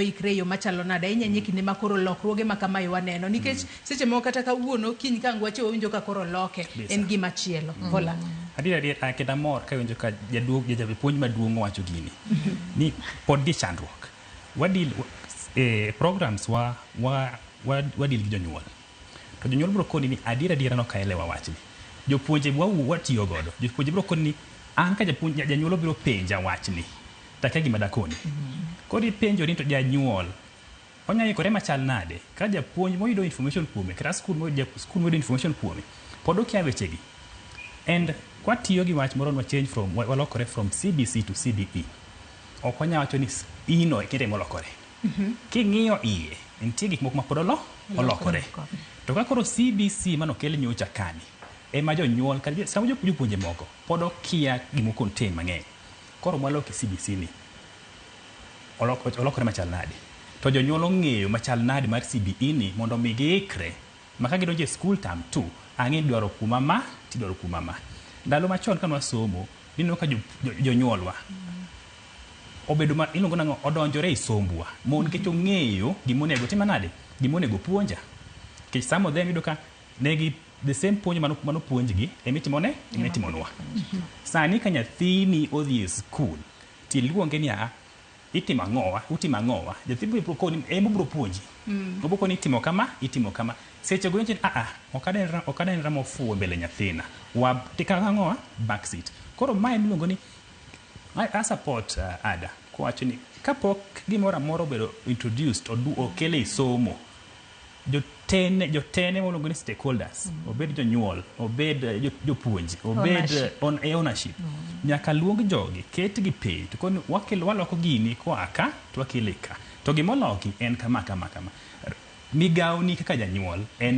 Ikre e yo machalo nade ahinya ahinya e kinde ma koro lokruoge ma kamae waneno nikech seche moko kata kawuono kiny ka ang' wacho wawinjo ka koro loke en gima chielo. Vola. Adier adier an kendo amor kawinjo ka jaduong' japuonj maduong' owacho gini ni pod nitie chandruok. Wa deal e programs wa wa wa deal gi jonyuol. To jonyuol biro koni ni adier adiera no ok aelewa wachni. Jopuonje watiyo godo. Jopuonje biro koni ni an ka japuonj janyuol obiro penja wachni to akia gima dakoni. Koro ipenjori to janyuol onya ikore machal nade ka japuonj moyudo information kuome kata skul moyudo information kuome pod okia wechegi. And kwatiyo gi wach moro ni wa change from walokore from CBC to CBE. Ok wanya wacho ni ino kende molokore. King'iyo iye, nitie gik moko ma pod olokore. To ka koro CBC manokel nyocha kani, ema jonyuol kata sama jopuonje moko pod okia gimo contain mang'eny. Koro mwaloke CBC ni, olokore machal nade? To jonyuol ong'eyo machal nade mar CBE ni mondo mi giikre ma ka gidonjo e school term 2, ang'e ni idwaro kuoma ma, tidwaro kuoma ma. Ndalo machon kane wasomo, ineno ka jonyuolwa obedo ma iluongo nang'o odonjore e sombwa mon nikech ong'eyo gimonego tim nade gimonego puonja nikech some of them iyudo ka negi the same puonj mano puonjgi emitimone emitimonwa sani ka nyathini odhi e skul tiluonge ni aa itimo ang'owa utimo ang'owa nyathi biro koni ema obiro puonji obiro koni itimo kama itimo kama seche go iwacho ni aa ok adenra mofuwo mbele nyathina wa tika ang'owa back seat koro mae miluongo ni I support Ada kowacho ni kapok gimoro amora obedo introduced okel ei somo jotene waluongo ni stakeholders obed jonyuol obed jopuonj obed ownership nyaka luong jogi ketgi piny to koni waloko gini koa ka to wakele ka to gimoloki en kama kama kama migawoni kaka janyuol en.